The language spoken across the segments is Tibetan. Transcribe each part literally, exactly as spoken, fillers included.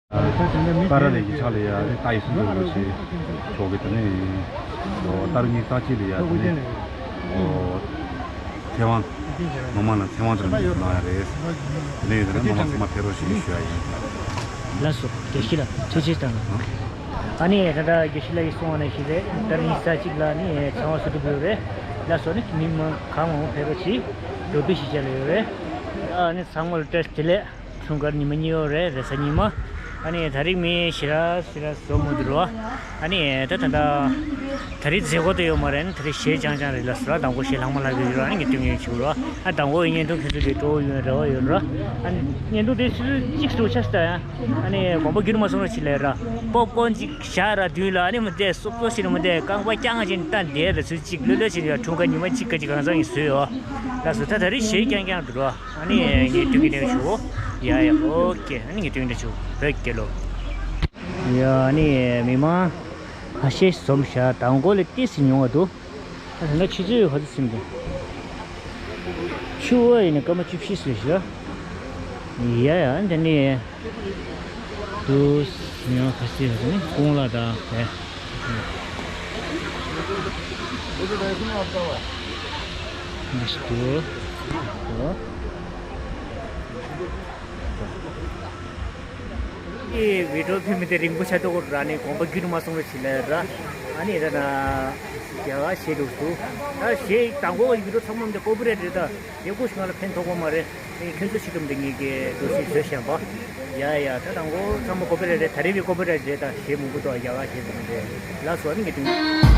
ཏཱ་ར་ལའི་གི་ཕྱག་ལ་ཡ་ནི་ཏཱ་ཡི་སུན་ཏར་རིན་པོ་ཆེ་མཆོག་གིས་དེ་ནས་ཨོ་ཏཱ་རུ་ཉི་ཤུ་རྩ་གཅིག་ལ་ཡ་དེ་ནས་ཨོ་ཚེ་དབང་། མི་མང་ལ་ཚེ་དབང་དེ་འདྲ་གནང་ཡ་རེད། དེ་ནས་ཡོད་དེ་ནས་མི་མང་ཚང་མ་ཕེབས་རོགས་ཞེས་ཞུ་ཡ་ཡིན། ལགས་སོ། དགེ་བཤེས་ལགས་ཐུགས་རྗེ་གནང་། ཨ་ནི་ད་ལྟ་དགེ་བཤེས་ལགས་ཀྱིས་གསུངས་པ་ནང་བཞིན་རེད། ཏཱ་རུ་ཉི་ཤུ་རྩ་གཅིག་ལ་ནི་ཚེ་དབང་སུ་འགྲོ་དགོས་རེད། ལགས་སོ། ནི་མི་མང་གང་མང་པོ་ཕེབས་རོགས་གྱིས། འགྲོ་དུས་ཤིག་བྱས་ལ་ཡོད་རེད། ཨ་ནི་ཚང་མ་ལ་བཀྲ་ཤིས་བདེ་ལེགས། འཁྲུངས་སྐར་ཉི་མ་གཉིས་པ་རེད། རེས་གཟའ་ཉི་མ། ཨ་ནི་ད་རེས་མི་ཞེ་དྲག་ཞེ་དྲག་བཟོ་མི་འདུག་རོ། ཨ་ནི་ད་ད་ད་ད་རེས་མཛད་སྒོ་དེ་ཡོད་མ་རེད། ད་རེས་གཞས་རྐྱང་རྐྱང་རེད། ལགས་སོ། ད་མདང་དགོང་གཞས་ལྷག་མ་ལྷག་གི་ཡོད་རོ། ཨ་ནི་ངས་སྟོན་གྱི་ཡོད་ཅིག་རོ། ཨ་མདང་དགོང་གི་བརྙན་ཐུང་ཁྱེད་ཚོ་གི་སྤྲོ་བོ་ཡོད་རེ་བ་ཡོད་རོ། ཨ་ནི་བརྙན་ཐུང་དེ་ཆུ་ཚོད་གཅིག་ཙམ་ཆགས་སྲིད་ད་ཡ། ཨ་ནི་དགོངས་པ་བརྒྱུད་མ་སོང་རོགས་གྱིས་ལབ་ར། པོབ་ཀོན་གཅིག་བཞག་ར་མདུན་ལ། ཨ་ནི་མི་དེ་སོབ་སོབ་ཞིག་རེད། མི་དེ་རྐང་པ་རྐྱང་ཅན་ལྟ་བསྡད་པའི་ཚུལ་གཅིག་ལྷོད་ལྷོད་བྱས་ནས་འཁྲུངས་སྐར་ཉི་མ་གཅིག་ཁ་ཅིག་གང་ཚང་ཡིན་བཟོས་ཡོད། ལགས་སོ། ད་ད་རེས་གཞས་རྐྱང་རྐྱང་འདུག་རོ། ཨ་ནི་ངས་སྟོན་གྱི་ནས་ཞུ། ཡ་ཡ། ཨོ་ཀེ། ཨ་ནི་ངས་སྟོན་གྱི་ནས་ཞུ། བོད་རྒྱལ་ལོ། ཡ། ཨ་ནི་མི་མང་ཁ་ཤས་འཛོམས་ཤག། མདང་དགོང་ལས་ཏོག་ཙམ་ཉུང་བ་འདུག། ཨ་ད་ཆུ་ཚོད་ག་ཚོད་ཟིན་འདུག། ཆུ་བོ་ཡིན་ན་སྐར་མ་བཅུ་བཞི་ཙམ་ཞིག། ཡ་ཡ། འདི་ནི་དུ་ཡང་ཁ་ཤས་ནི་ཀོང་ལ་དང་བས། མི་ཞིག་ཏུ། ཨེ་བི་ཌིའོ་ཕེབས་མི་དེ་རིང་པོ་ཆགས་འདུག་ར། ནི་དགོངས་པ་བརྒྱུད་མ་སོང་ར་ཞིག་ལ་ར། ཨ་ནི་ར་ན་རྒྱ་གར་གཞས་འདུག་སུ། ད་གཞས་དང་པོ་བི་ཌིའོ་ཚང་མ་འདི་ཀོ་པི་རའེ་ཊི་རེད་ད། རྒྱལ་སྒོ་ཞིག་ང་ལ་ཕན་ཐོགས་པ་མ་རེད། ཨེ་ཁྱོད་ཚོ་ཞིག་ཏུ་འདི་ངེད་ཀྱི་འདུག་སེ་བཟོས་བཞག་པ། ཡ་ཡ། ད་དང་པོ་ཚང་མ་ཀོ་པི་རའེ་ཊི་རེད། ད་རེས་བི་ཀོ་པི་རའེ་ཊི་རེད་ད། གཞས་མང་པོ་འདུག་རྒྱ་གར་གཞས་འདུག་མི་རེད། ལགས་སོ། ཨ་ནི་ངེད་དུ།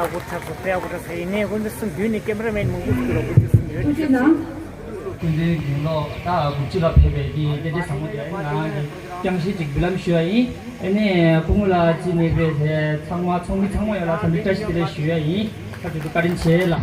ཨ་ཁུ་ཁྲག་སོ་ཕེ་ཨ་ཁུ་ཁྲག་ས་ཡིན་ནས་ཁོང་ཚོ་གསུམ་བདུན་ནས་ཀེམ་ར་མེན་མང་པོ་ཞིག་ལ་ཁོང་ཚོ་གསུམ་ཡོད་ཀུན་གླེང་དགུང་ལོ་ད་དགུ་བཅུ་ལ་ཕེབས་པའི་གི་སྐད་ཆ་བཟང་པོ་དེ་ང་རང་གི་རྐྱང་ཤེས་ཅིག་འབུལ་ལམ་ཞུ་བ་ཡིན། ཨ་ནི་སྐུ་ངོ་ལགས་ཅི་ནས་པའི་ཚང་མ་ཚོགས་མི་ཚང་མ་ཡོད་ལ་འཚམས་འདྲི་བཀྲ་ཤིས་བདེ་ལེགས་ཞུ་བ་ཡིན། ད་དུས་དུ་བཀའ་དྲིན་ཆེ་ལ།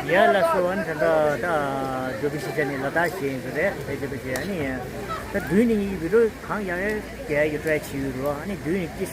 ཡ་ལ་སོ་བན་ད་ད་ད་ཇོ་བི་ཤི་ཅན་ནི་ལ་དྭགས་ཤེས་ཡིན་ཟེར་རེད། ཨེ་ཇོ་བི་ཤི་ཨ་ནི་ད་དུས་ནི་ཡི་བི་རོ་གང་ཡང་རྒྱལ་ཡོད་པའི་ཆི་ཡུ་རོ་ཨ་ནི་དུས་ནི་ཅི།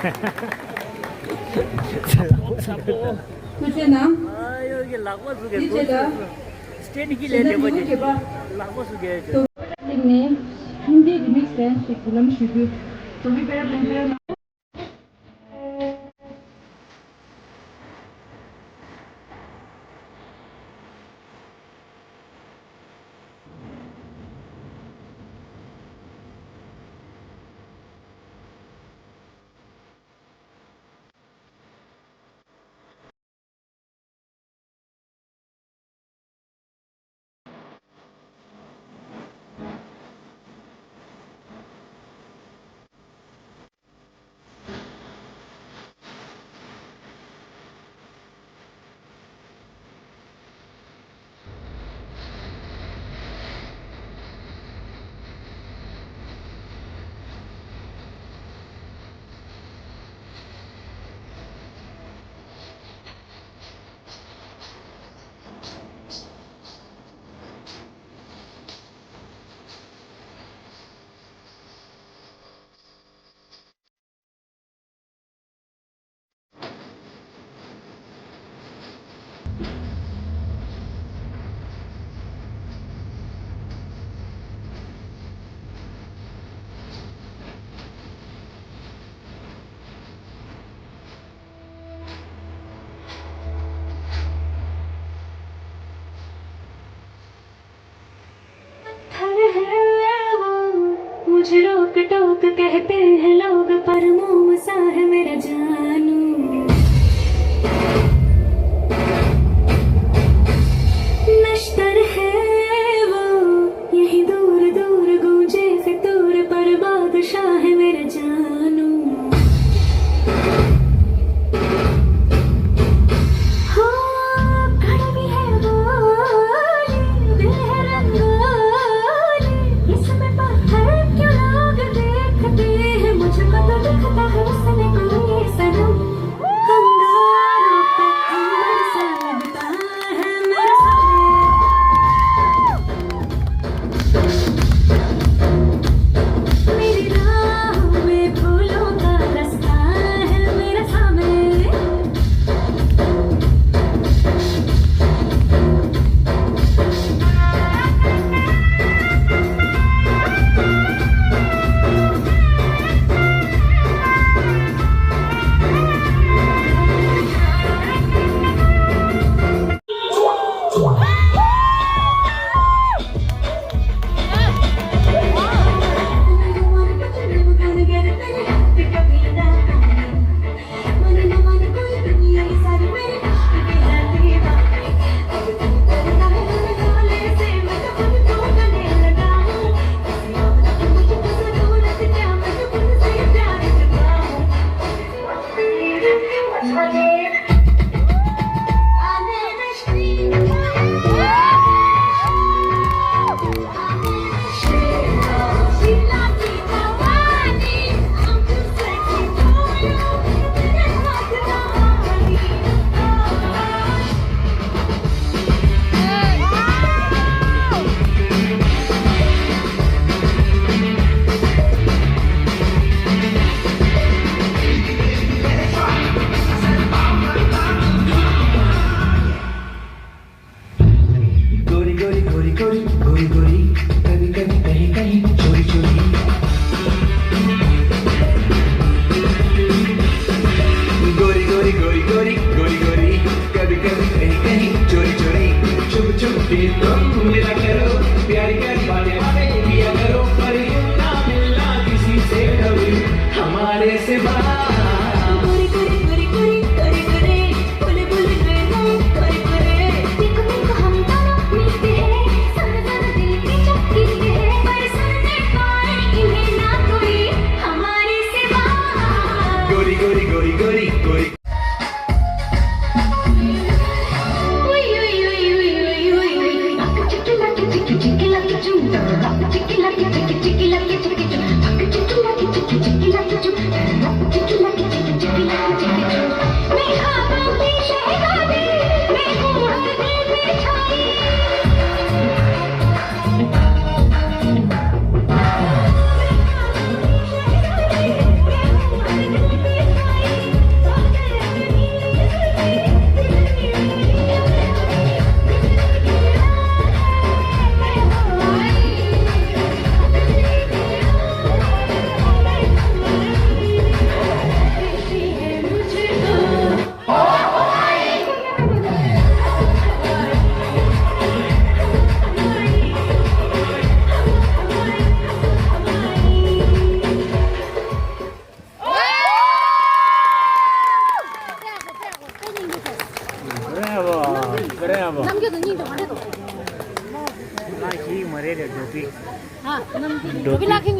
ཐུགས་རྗེ་གནང་། ཨ་ཡོ་གི་ལག་པ་ཟུག་གི་དེ་བྱས་ད། སྟེང་གི་ལས་དེ་པ་ཅིག་ལག་པ་ཟུག་གི་ཏོ་སྟེང་ནས་ཧིན་དི་རི་མིག་སི་བན་ཞིག་འབུལ་ལམ་ཞུ་རྒྱུ། ཏོ་བི་པེ་ར་ཕན་ཕེ་ར། मुझे रोक टोक कहते हैं लोग, पर मोम सा है मेरा जानू। नश्तर है वो, यही दूर दूर गूंजे फितूर, पर बादशाह है मेरा जानू। हो, कड़वी है बोली, दिल है रंगोली, इसमें पत्थर क्यों लोग देखते हैं, मुझको तो दिखता है उसने कोई सनम।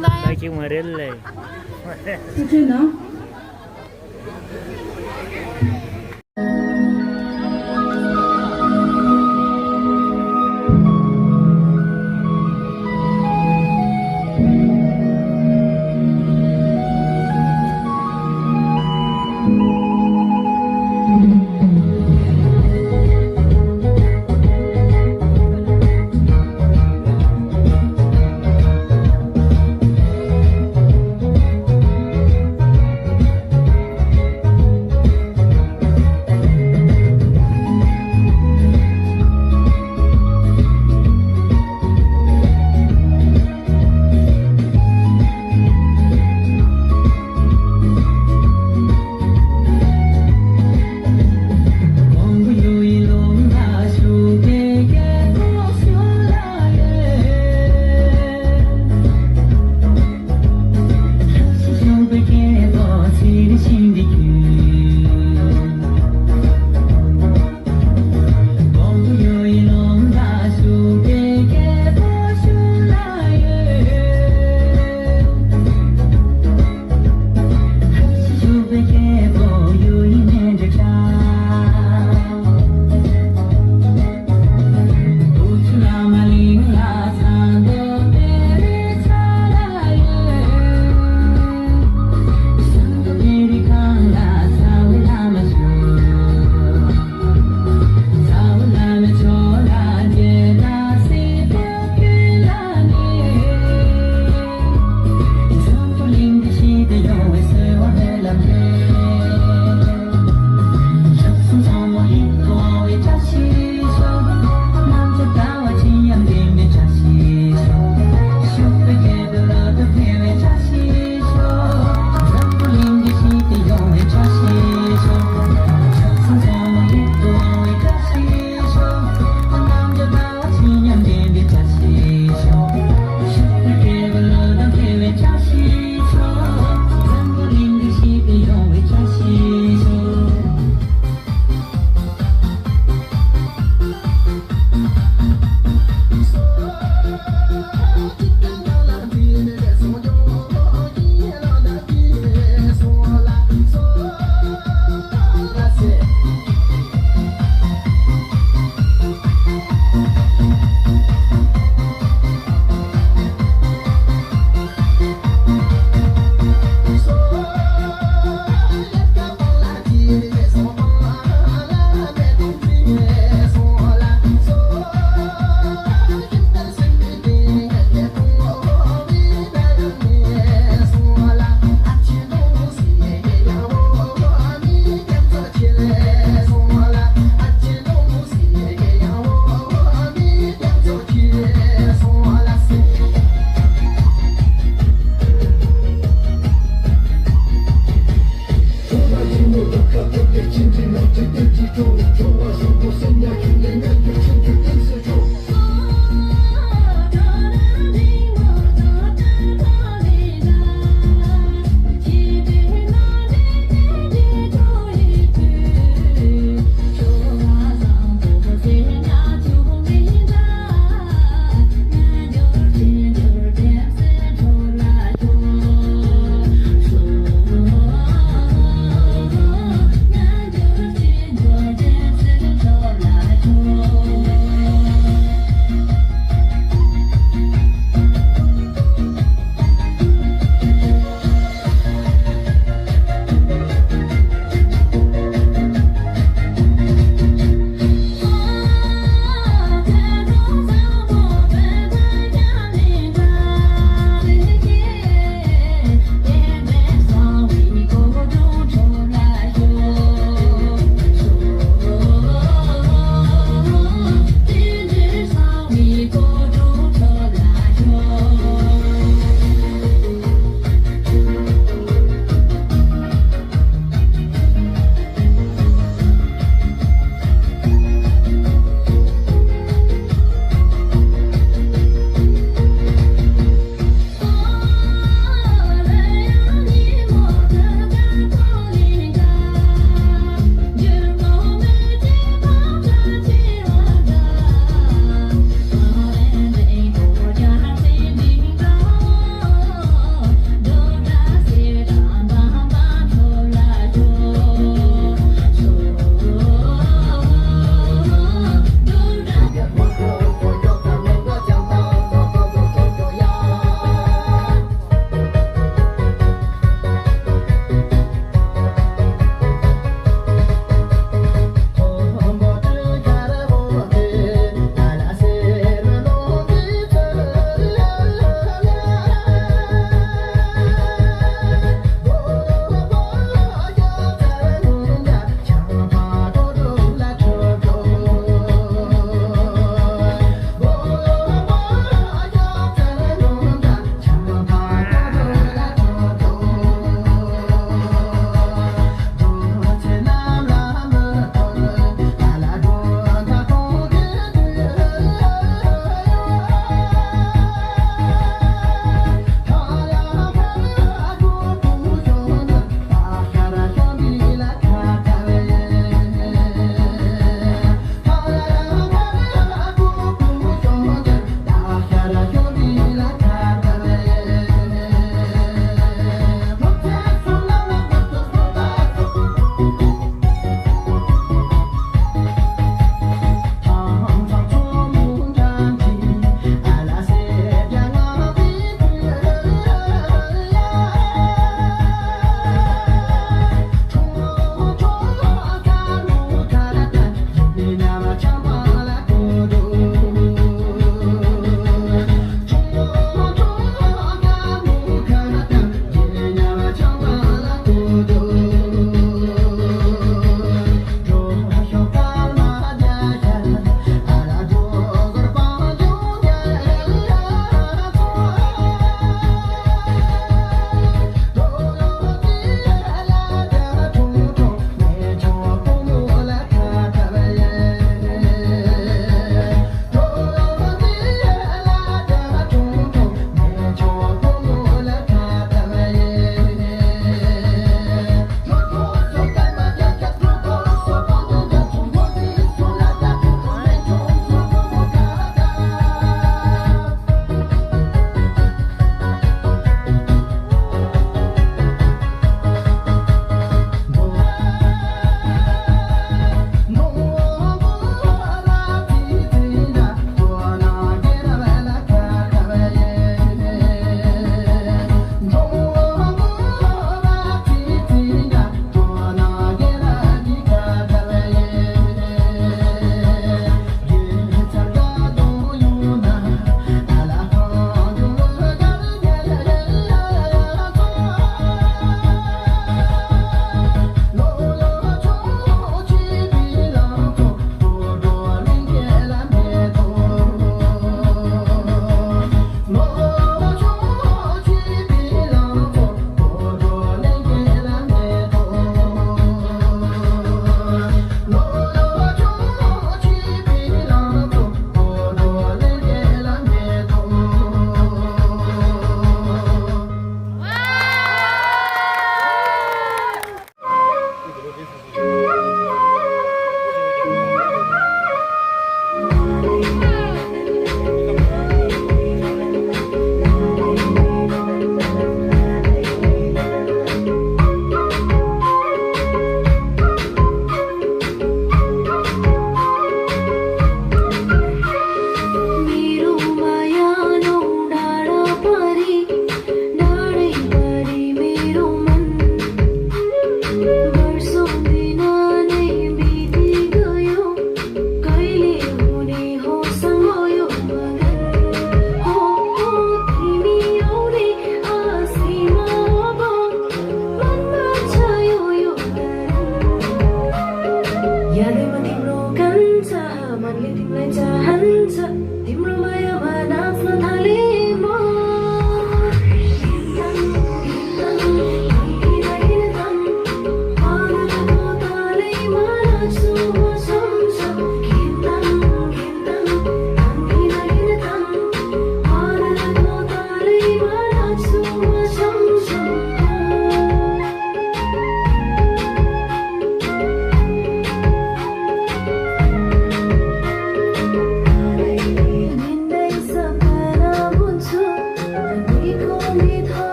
ད་ཁྱེད་མ་རེད་ལེ། ཐུགས་རྗེ་གནང་།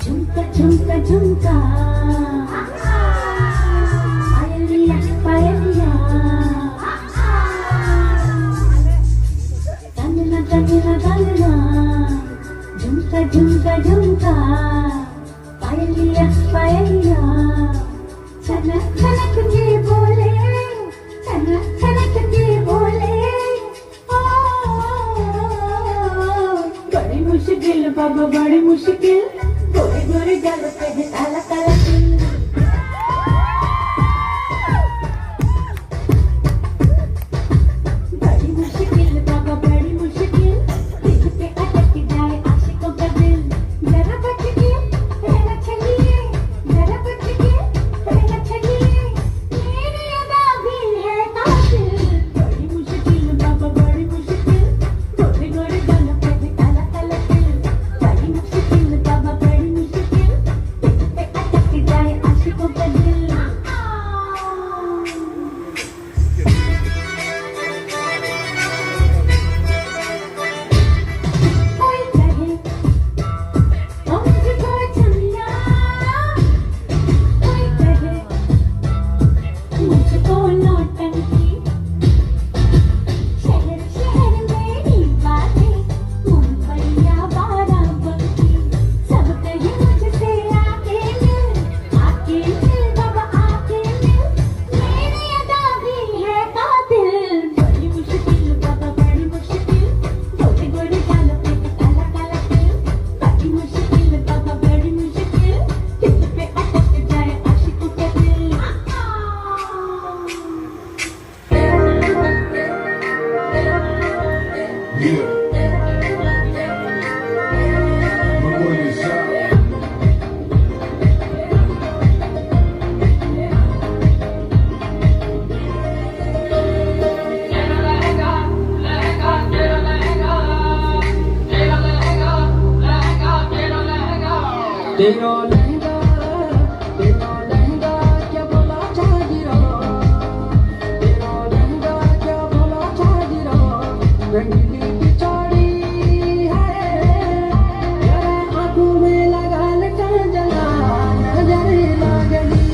झुमका झुमका झुमका पायलिया पायलिया तंगना तंगना तंगना झुमका झुमका झुमका पायलिया पायलिया छनक छनक के बोले छनक छनक के बोले बड़ी मुश्किल बाबा बड़ी मुश्किल गोरे गोरे गाल पे है काला काला तिल बड़ी मुश्किल बाबा बड़ी मुश्किल दिल पे अटक जाए आशिकों का दिल जरा बच के रहना चाहिए जरा बच के रहना चाहिए मेरी अदा भी है कातिल बड़ी मुश्किल बाबा बड़ी मुश्किल गोरे गोरे गालों पे भी काला काला तिल बड़ी मुश्किल बाबा बड़ी मुश्किल दिल पे अटक जाए आशिकों का दिल कोई कहे ओ मुझको चमिया कोई कहे मुझको नौटंकी शहर शहर मेरी बातें मुंबई या बाराबंकी सब कहीं मुझसे आके मिल आके मिल बाबा आके मिल मेरी अदा भी है कातिल बड़ी मुश्किल बाबा बड़ी मुश्किल गोरे गोरे गालों पे काला काला तिल बड़ी मुश्किल बाबा बड़ी मुश्किल दिल पे अटक जाए आशिकों का दिल Yeah. My boy is out. तेरा लहंगा तेरा लहंगा क्या बोला जागीरा तेरा लहंगा क्या बोला जागीरा रंगीली बिचारी है जरा आंखों में लगा ले काजला नजर लागली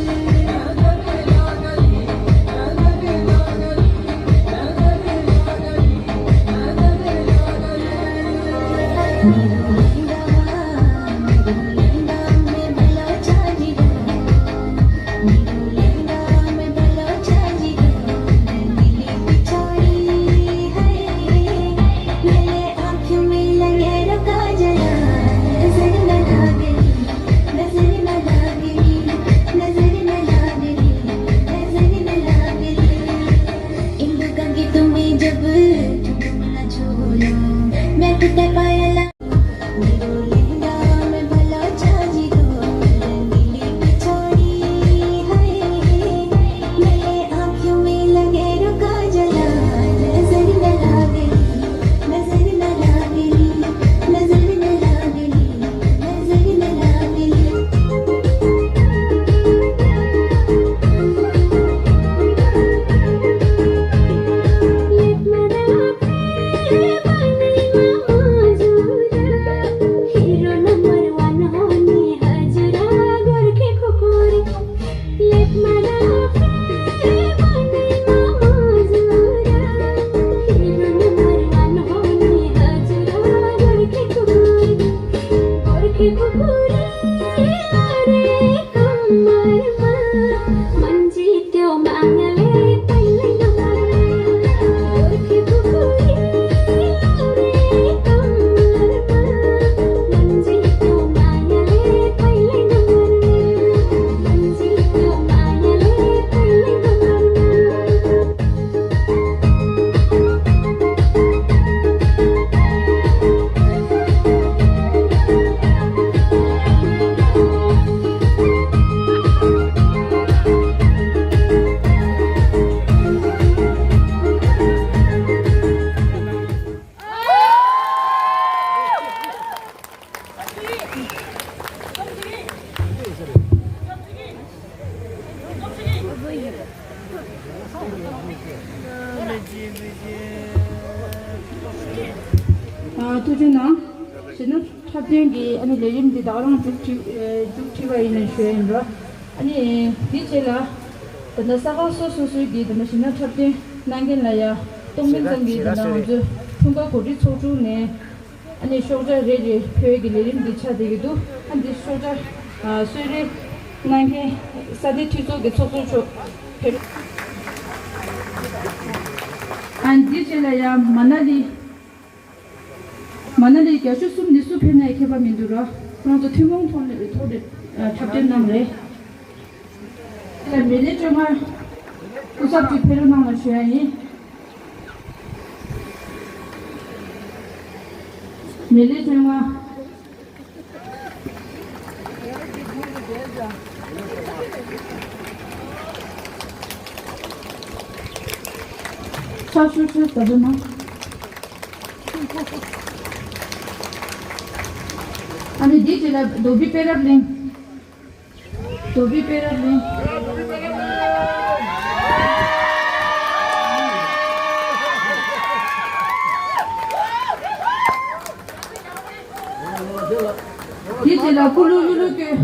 ཨ། ཐུགས་རྗེ་གནང་། གཞས་སྣ་འཁྲབ་སྟོན་གྱི་ཨ་ནི་ལས་རིམ་འདི་ད་ག་རང་མཇུག་སྒྲིལ་ཨ་མཇུག་སྒྲིལ་བ་ཡིན་ནས་ཞུ་ཡ་ཡིན་རོ། ཨ་ནི་དེའི་རྗེས་ལ་ད་ལྟ་ས་ཁང་སོ་སོ་སོའི་གི་ད་ལྟ་གཞས་སྣ་འཁྲབ་སྟོན་གནང་མཁན་ལ་ཡ་སྟོང་མིན་ཙམ་གྱི་ད་ལྟ་ང་ཚོའི་འཁྲུངས་སྐར་གོ་སྒྲིག་ཚོགས་ཆུང་ནས། ཨ་ནི་ཤོག་ཆག་རེ་རེ་ཕུལ་གྱི་ལས་རིམ་འདི་ཆགས་བསྡད་ཀྱི་འདུག་ཨ་འདི་ཤོག་ཆག་ཨ་གསོལ་རས་གནང་མཁན་ས་གནས་འཐུས་ཚོགས་ཀྱི་ཚོགས་གཙོ་མཆོག་ཕེབས། ཨ་འདི་རྗེས་ལ་ཡང་མ་ན་ལི། མ་ན་ལི་རྒྱ་ཤོག་གསུམ་འདི་སུ་ཕེབས་ནའི་ཁྱད་པར་མི་འདུག་ར། ཁོང་ཚོ་ཐུན་མོང་ཐོག་ནས་ཐོག་ནས་འཁྲབ་སྟོན་གནང་རེད། ད་མི་ལེ་བཅོ་ལྔ་སྐུ་ཚབ་ཀྱིས་ཕེབས་རོགས་གནང་ལ་ཞུ་ཡ་ཡིན། མི་ལེ་བཅོ་ལྔ། ཕྱག་ཤུགས་ཤུགས་ཟབ་པོ་གནང་། ཨ་ནི་འདིའི་རྗེས་ལ་རྡོ་སྦིས་པད་རབ་གླིང་། རྡོ་སྦིས་པད་རབ་གླིང་། དེའི་རྗེས་ལ་ཀུ་ལུ་ཡུ་ལུ་ཀྱི།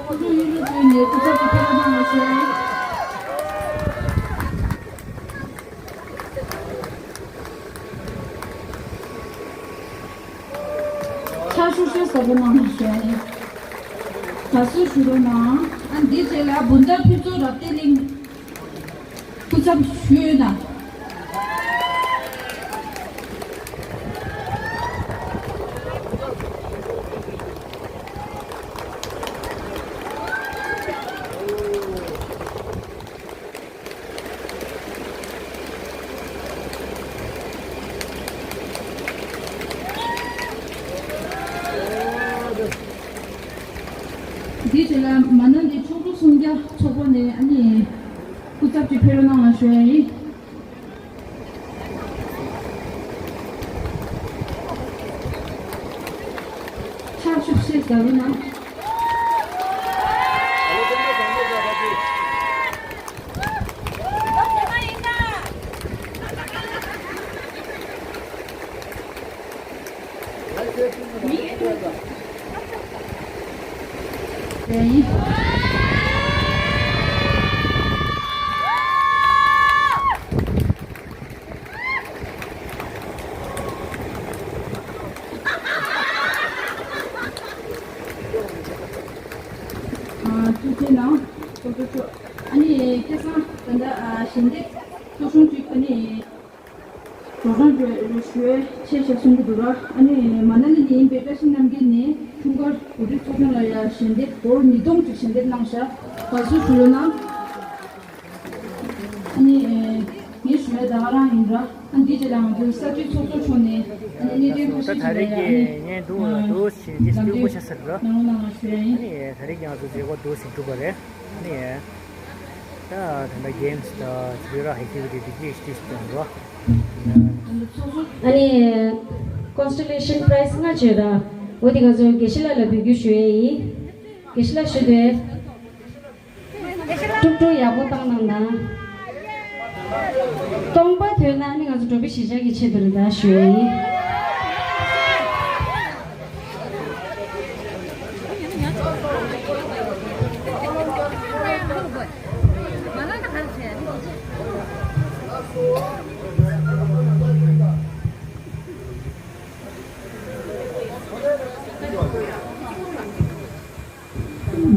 ཀུ་ལུ་ཡུ་ལུ་ཀྱི་ནས་སྐུ་ཚབ་ཀྱི་ཕེབས་གནང་བ་ཞུ། ཕྱག་ཤུགས་ཤུགས་ཟབ་པོ་གནང་བ་ཞུ། དགའ་བསུ་ཞུ་རོགས་གནང་། ཨ་འདིའི་རྗེས་ལ་བུན་དར་ཕུན་ཚོགས་རབ་བརྟན་གླིང་། སྐུ་ཚབ་ཞུས་དང་། འདིའི་རྗེས་ལ་མ་ན་ལི་ཕྱུགས་འབྲུ་སྲུང་རྒྱ་ཚོགས་པ་ནས་ཨ་ནི་སྐུ་ཚབ་ཀྱིས་ཕེབས་རོགས་གནང་ལ་ཞུ་ཡ་ཡིན། ཕྱག་ཤུགས་ཤིག་ཟབ་པོ་གནང་། ཐུགས་རྗེ་གནང་། ཚོགས་གཙོ་མཆོག་ཨ་ནི་སྐལ་བཟང་ད་ལྟ་ཞལ་འདེབས་ཚོགས་ཆུང་གཅིག་ཨ་ནི་རོགས་རམ་ཞུ་ཞུ་ཆེ་ཞེས་གསུང་གི་འདུག་ར། ཨ་ནི་མ་ན་ལི་ནས་ཡིན་པའི་བཀྲ་ཤིས་རྣམ་རྒྱལ་ནས་འཁྲུངས་སྐར་གོ་སྒྲིག་ཚོགས་ཆུང་ལ་ཡ་ཞལ་འདེབས་སྒོར་ཉིས་སྟོང་ཅིག་ཞལ་འདེབས་གནང་ཤག་དགའ་བསུ་ཞུ་རོགས་གནང་། ཨ་ནི་ངས་ཞུ་ཡ་ད་ག་རང་ཡིན་ར། ཨ་འདི་རྗེས་ལ་ང་ཚོའི་ས་འཐུས་ཚོགས་གཙོ་མཆོག་ནས་ཨ་ནི་གནད་དོན་ཐོག་ད་ད་ཞིབ་ཞུ་རེས་ཡ་ཨ་ཀྱི་ནི་ཉན་འདུག་ཨ་འདུག་ཞེས་ཞིབ་སྤྱོད་པོ་ཆ་ཟེར་ར། ཉན་འོང་ན་ང་ཞུ་ཡ་ཡིན། ཨ་ནི་ད་རེས་ཀྱི་ང་ཚོ་མཛད་སྒོ་འདུག་ཞིག་གྲུབ་པ་རེད། ཨ་ནི་ད་ད་ལྟ་གེམ་སི་དང་ཆུ་ར་ཧེ་ཁི་བི་དེ་འདི་ཞིག་ཏིས་དང་རོ། ཨ་ནི་ཀོན་སི་ཊི་ལེ་ཤན་པ་རའི་ཛི་ལྔ་བཅོས་ར། འོ་དེ་ང་ཚོ་དགེ་བཤེས་ལགས་ལ་འབུལ་རྒྱུ་ཞུ་ཡས་ཡིན། དགེ་བཤེས་ལགས་ཞུ་དོན། དཀྲུག་དཀྲུག་ཡག་པོ་བཏང་གནང་དང་། སྟོང་པ་ཐོན་ན་ནི་ང་ཚོ་འགྲོ་བའི་གཞིས་ཆགས་ཀྱི་ཆེད་དུ་རེད་ད་ཞུ་ཡས་ཡིན།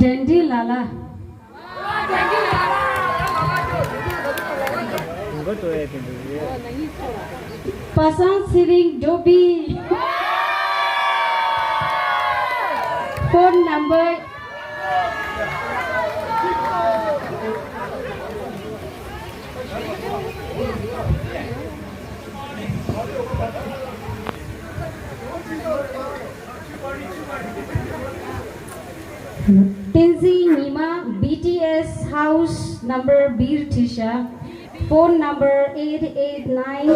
དྲན་དྲིན་ལ་ལ། པ་སངས་ཚེ་རིང་འགྲོ་བི། ཕོན་ནམ་བར། བསྟན་འཛིན་ཉི་མ། བི་ཊི་ཨེས་ཧའུ་སི་ནམ་བར་བིར་བྲིས་ཤག་ཕོན་ནམ་བར་ཨེཊ་ཨེཊ་ནའིན།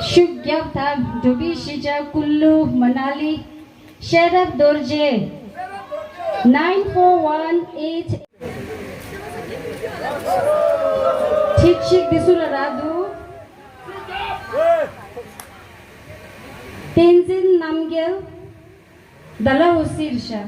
ཤུགས་རྒྱབ་དང་འགྲོ་བི་གཞིས་ཆགས་ཀུ་ལུ་མ་ན་ལི། ཤེ་རབ་རྡོ་རྗེ། nine four one eight། ཁྲི་གཅིག་འདི་སུ་ལ་རག་འདུག་བསྟན་འཛིན་རྣམ་རྒྱལ། ཌལ་ཧོ་སི་རེད་ཤག་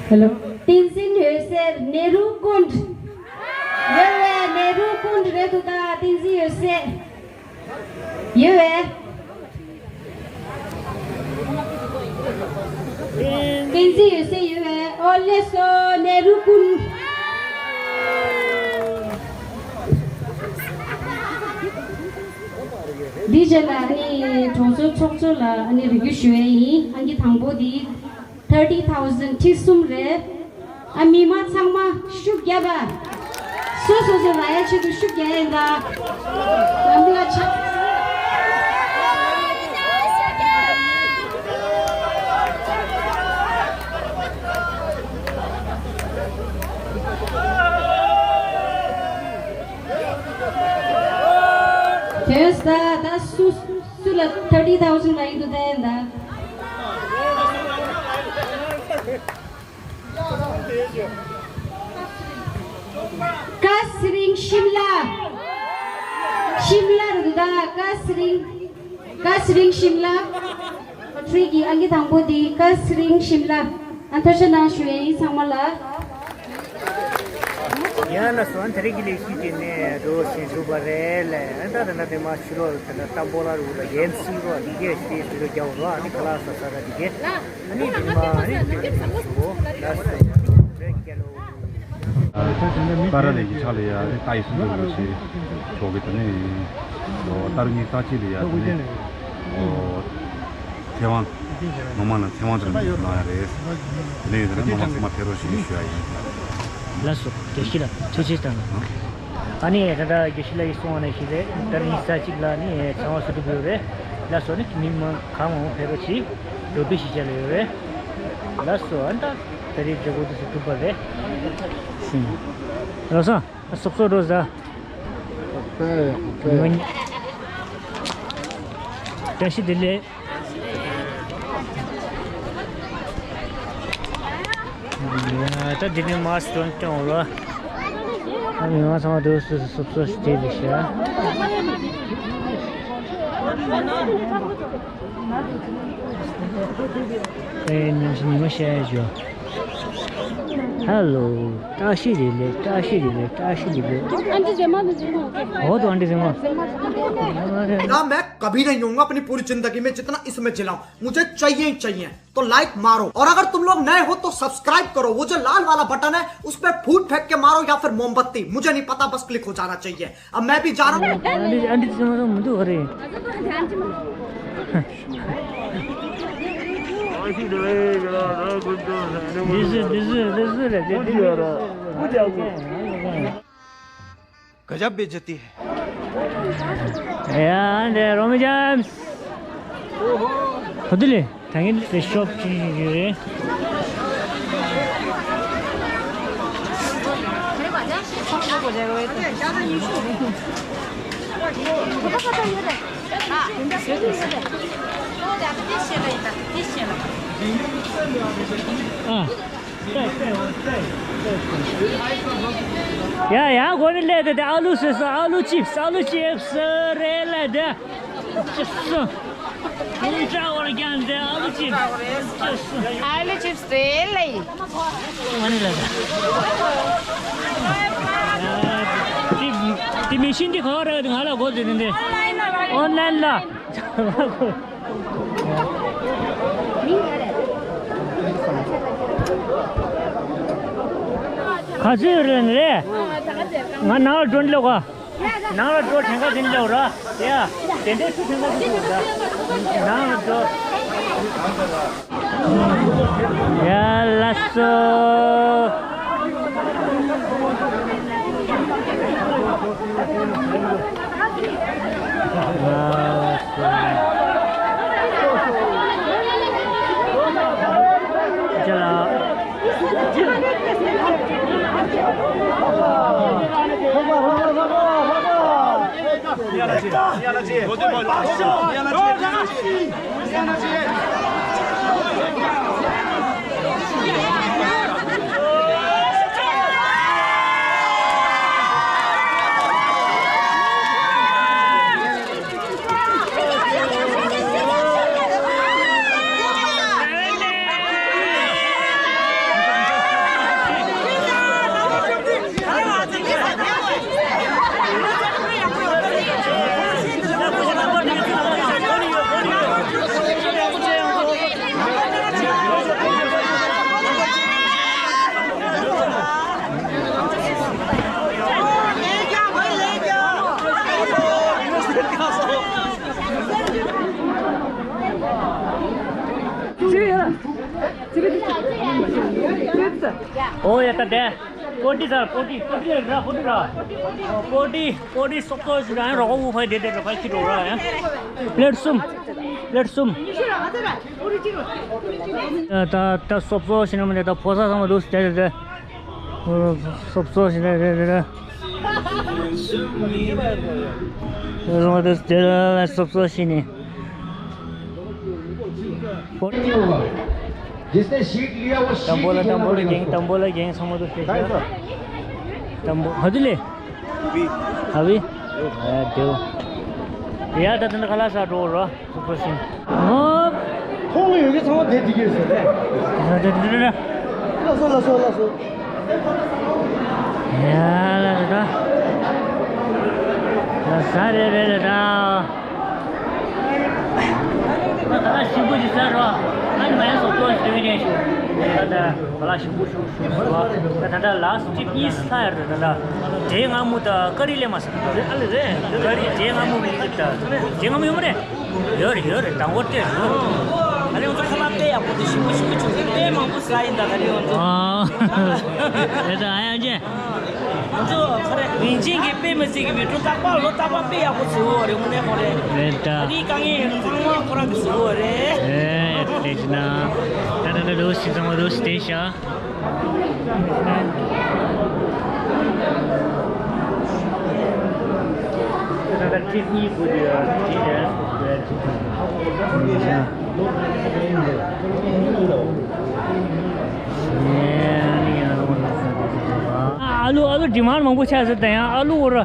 ཧེ་ལོ། བསྟན་འཛིན་འོད་ཟེར། ནེ་རུ་ཀུན་ཌ། ཡོད་པས། ནེ་རུ་ཀུན་ཌ་རེད་འདུག་ད། བསྟན་འཛིན་འོད་ཟེར། ཡོད་པས། བསྟན་འཛིན་འོད་ཟེར་ཡོད་པས། ཨོ་ལགས་སོ། ནེ་རུ་ཀུན་ཌ། འདི་རྗེས་ལ་ཨ་ནི་གྲོང་ཚོའི་ཚོགས་གཙོ་ལ་ཨ་ནི་རེ་སྐུལ་ཞུ་ཡས་ཡིན། ཨང་ཀི་དང་པོ་འདི་thirty thousand ཁྲི་གསུམ་རེད། ཨ་མི་མང་ཚང་མ་ཤུགས་རྒྱབ་པ། སོ་སོ་སོ་རག་ཡ་ཆེད་དུ་ཤུགས་རྒྱག་ཡིན་ད། ལམ་ལ་ཆ། དོན་ས་ད་སུ་སུ་ལ་thirty thousand རག་གི་འདུག་ད་ཡིན་ད། ཀ་སི་རིང་ཤིམ་ལ། ཤིམ་ལ་རུ་ད་ཀ་སི་རིང་། ཀ་སི་རིང་ཤིམ་ལ། ཁོ་ཚོའི་གི་ཨང་ཀི་དང་པོ་དེ་ཀ་སི་རིང་ཤིམ་ལ། ཨ་ཐུགས་རྗེ་གནང་ཞུ་ཡས་ཡིན་ཚང་མ་ལ། ཡང་ན་སོན་དེ་རིང་གི་ལས་གཞི་དེ་ནས་འགྲོ་བཞིན་བཞུགས་པ་རེད་ལས། ཨ་ད་ད་ན་དེ་མ་ཕྱི་ལོགས་དེ་ན་ཏམ་བོ་ལ་རུ་ལ་ཡན་སི་རོ་དེ་གས་ཞེས་དེ་རུ་རྒྱག་རོ། ཨ་ནི་ཁ་ལག་ཟ་ས་ར་དེ་གས། ཨ་ནི་དེ་མ་ཨ་ནི་དེ་གས་ཞུ་བོ་ལ་སོ་རེད་སྐྱེ་ལོ། ཀ་ར་ལས་ཀྱི་ཕྱག་ལས་ཡ་རེ་ལྟ་ཡི་སུ་འདུག་ཞེས་ཆོག་གི་དེ་ནས་ཨོ་ཏར་ཉི་ལྟ་ཅི་ལས་ཡ་དེ་ནས་ཨོ་ཚེ་དབང་ངོ་མ་ལ་ཚེ་དབང་དེ་གནང་ཡ་རེད། དེ་ནས་དེ་ནས་ངོ་མ་ཚང་མ་ཕེབས་རོགས་ཞེས་ཞུ་ཡ་ཡིན། ལགས་སོ། དགེ་བཤེས་ལགས་ཐུགས་རྗེ་གནང་། ཨ་ནི་ད་ལྟ་དགེ་བཤེས་ལགས་ཀྱིས་གསུངས་པ་ནང་བཞིན་རེད། ཏར་ཉི་ལྟ་ཅི་ལ་ནི་ཚེ་དབང་སུ་འགྲུབ་ཡོད་རེད། ལགས་སོ། ནི་མི་མང་གང་མང་ཕེབས་རོགས་ཅིག་འགྲོ་དུས་ཞིག་བྱ་ལ་ཡོད་རེད། ལགས་སོ། ཨ་ད་ད་རེས་མཛད་སྒོ་དེ་ཚོ་གྲུབ་པ་རེད། རོ་ས། སོབ་སོབ་འགྲོ་ས། བཀྲ་ཤིས་བདེ་ལེགས། ད་འདི་ནས་མར་སྟོན་སྟོན་འོང་ལ། ཨ་མི་མང་ཚང་མ་འགྲོ་སོ་སོ་སོབ་སོབ་ཞིག་བསྡད་པའི་ཤ། ཨེ་ཉམས་ཤིང་ཉི་མ་ཤར་ཡ་ཇོ། ཧེ་ལོ། བཀྲ་ཤིས་བདེ་ལེགས། བཀྲ་ཤིས་བདེ་ལེགས། བཀྲ་ཤིས་བདེ་ལེགས། आंटी जय माता दी। बहुत आंटी जय माता। ना मैं कभी नहीं होऊंगा अपनी पूरी जिंदगी में जितना इसमें जिलाऊं, मुझे चाहिए ही चाहिए। तो लाइक मारो, और अगर तुम लोग नए हो तो सब्सक्राइब करो। वो जो लाल वाला बटन है उस पर फूट फेंक के मारो या फिर मोमबत्ती, मुझे नहीं पता, बस क्लिक हो जाना चाहिए। अब मैं भी जा रहा हूँ। आंटी आंटी जय माता मुझे हो रही। गजब बेइज्जती है। ཡ་འདྲེ་རོ་མི་ཇམས། ཧོ་དུ་ལེ་ད་ངས་དེ་ཤོབ་ཅིག་ཡོད་རེད། ཨ། ཡ་ཡ་གོ་ནི་ལེ་དེ་དེ་ཨ་ལུ་སོ་སོ་ཨ་ལུ་ཅིབས། ཨ་ལུ་ཅིབས་རེད་ལེ་དེ། ཅི་སོ། ཁྱུང་ཁྲ་བར་ཀྱང་དེ་ཨ་ལུ་ཅིབས། ཅི་སོ། ཨ་ལུ་ཅིབས་རེད་ལེ། ཨ་ནི་ལེ་དེ། དེ་མི་ཤིན་དེ་ག་བ་རེད། ང་ལ་གོ་དེ་དེ་དེ། ཨོན་ལན་ལ། ག་ཚོད་རེད་ནི་རེད། ང་ནང་ལ་འགྲོ་འདི་ལ་གོ། ནང་ལ་འགྲོ་དྲན་ཁ་དེ་འདྲ་ར། ཡ། དེ་འདྲའི་ཚུལ་དྲན་ཁ་དེ་འདྲ་ར། ནང་ལ་འགྲོ། ཡ་ལ་སོ། ཨོ་ཡ་ད་དེ། པོ་ཏི་ཟེར། པོ་ཏི། པོ་ཏི་ར། པོ་ཏི་ར། པོ་ཏི། པོ་ཏི་སོག་པོ་ཞིག་རང་རོགས་པོ་ཕ་དེ་དེ་ར་ཕ་ཁྱི་འགྲོ་ར་ཡ། པླེཊ་གསུམ། པླེཊ་གསུམ། ད་ད་སོག་པོ་ཞིག་ན་མ་དེ་ད་ཕོ་ས་ཚང་མ་འདུག་དེ་དེ་དེ། སོག་པོ་ཞིག་ན་དེ་དེ་དེ། སོག་པོ་ཞིག་ནི། जिसने सीट लिया वो सीट ही छोड़ना पड़ेगा उसको। དང་པོ་ལ་རྒྱན་ཚང་མ་དུ་ཤེས་ཤག་དང་པོ་ཧ་དུ་ལེ། ཨ་བི། ཨ་དེའོ། ཡ་ད་དུ་ནི་ཁ་ལག་ཟ་འགྲོ་རོ། སུ་པོ་ཤིན། ཨོ། ཐོག་ལ་ཡོད་ཀྱི་ཚང་མ་དེ་དེ་གས་ཟེར་ཏེ། ལ་སོ་ལ་སོ་ལ་སོ། ཡ་ལ་ད། ལ་ས་རེ་རེ་ལ་ད། ད་ལ་ཞིམ་པོ་ཞིག་ཟ་རོགས། ཨ་ནི་མ་ཡ་སོག་པོ་ཞིག་ཡོད་ནས་ཞུ། ད་ད་ལ་ཞིམ་པོ་ཞུ་ཞུ་ཞུ་བ། ད་ད་ལ་སི་ཊི་གཉིས་ལྷག་ཡར་ད་ད། དེ་ང་མུ་ད་ཀ་རི་ལེ་མ་ཟ། ཨ་ལེ་རེད། ཀ་རི་དེ་ང་མུ་མི་ཟ་ད། དེ་ང་མུ་ཡོད་མ་རེད། ཡོད་རེད་ཡོད་རེད། དང་པོ་སྤྲད་རོགས། ད་རེས་ང་ཚོ་ཁ་ལག་དཔེ་ཡག་པོ་དེ་ཞིམ་པོ་ཞིམ་པོ་བྱུང་སོང་། དཔེ་མང་པོ་ཟ་ཡིན་ད་ད་རེས་ང་ཚོ། ཨ། རེད་ད་ཨ་ཡང་ཅེ། ང་ཚོ་ཁ་རེ་རིན་ཆེན་གྱི་དཔེ་མི་སྲིད་ཀྱི་མི་འགྲོ་རྟག་པར་ལོ་རྟག་པར་དཔེ་ཡག་པོ་བཟོ་བོ་རེད། དངོས་གནས་ཁོ་རེད། རེད་ད། ད་རེས་དཀའ་ངལ་ཡོད་ན་ཚང་མ་ཁོ་རང་གི་བཟོ་བོ་རེད། ཨེ་དེ་ཤི་ན། ད་ད་ད་ལོ་སི་ཚང་མ་ལོ་སི་དེ་ཤ། ཨ་ལུ་ཨ་ལུ་ཌི་མཱན་མང་པོ་ཆགས་ཟེར་ད་ཡང་ཨ་ལུ་འོ་ར།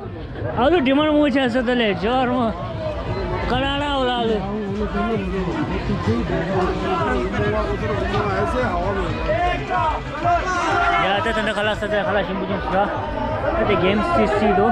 ཨ་ལུ་ཌི་མཱན་མང་པོ་ཆགས་ཟེར་ད་ལས་ཇོར་མོ། ཀ་ལ་ལ་འོ་ལ་ཨ་ལུ། ཡ་ད་ད་ད་ཁ་ལག་ས་ད་ཁ་ལག་ཞིམ་པོ་ཅིག་ཤ། ད་དེ་གེམ་སི་སི་དུ།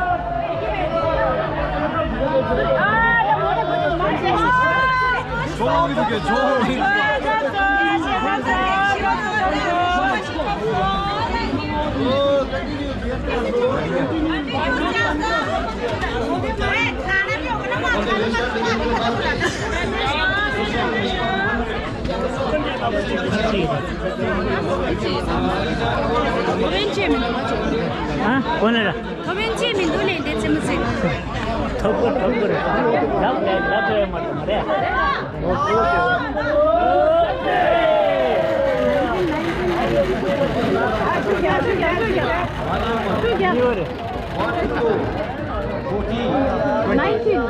ཨ་གོ་ནས་ར། ཐོབ་ཡོན་ཅི་མི་འདུག་ལས་འདི་ཙི་མི་ཙི། ཐོབ་གོ་ཐོབ་གོ་རེད། ལབ་ལས་ལབ་ལས་མ་ཐོབ་མ་རེད། ཡོད་རེད། Nineteen.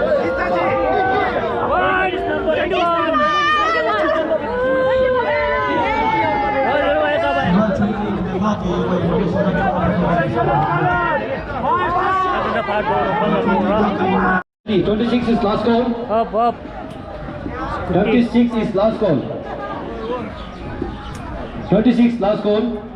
Twenty-six is last call. Up, up. Twenty-six is last call. Twenty-six last call.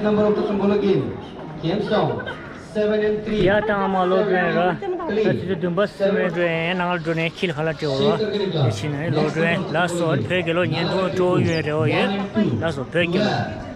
Number of the Sumbologin came down. Seven and three. ཡ་ད་ཨ་མ་ལོ་སྒྲོན་ར། ད་ཆུ་ཚོད་བདུན་པ་སུ་མེད་འགྲོ་ཡན་ནང་ལ་འགྲོ་ནས་ཁྱི་ལ་ཁ་ལག་སྤྲད་འོ་ར། དེ་ཕྱིན་ནས་ལོ་སྒྲོན་ལ་སོ་བོད་རྒྱལ་ལོ་ཉིས་སྟོང་སྤྲོ་ཡོན་རེ་བ་ཡོད། ལ་སོ་བོད་རྒྱལ་ལོ།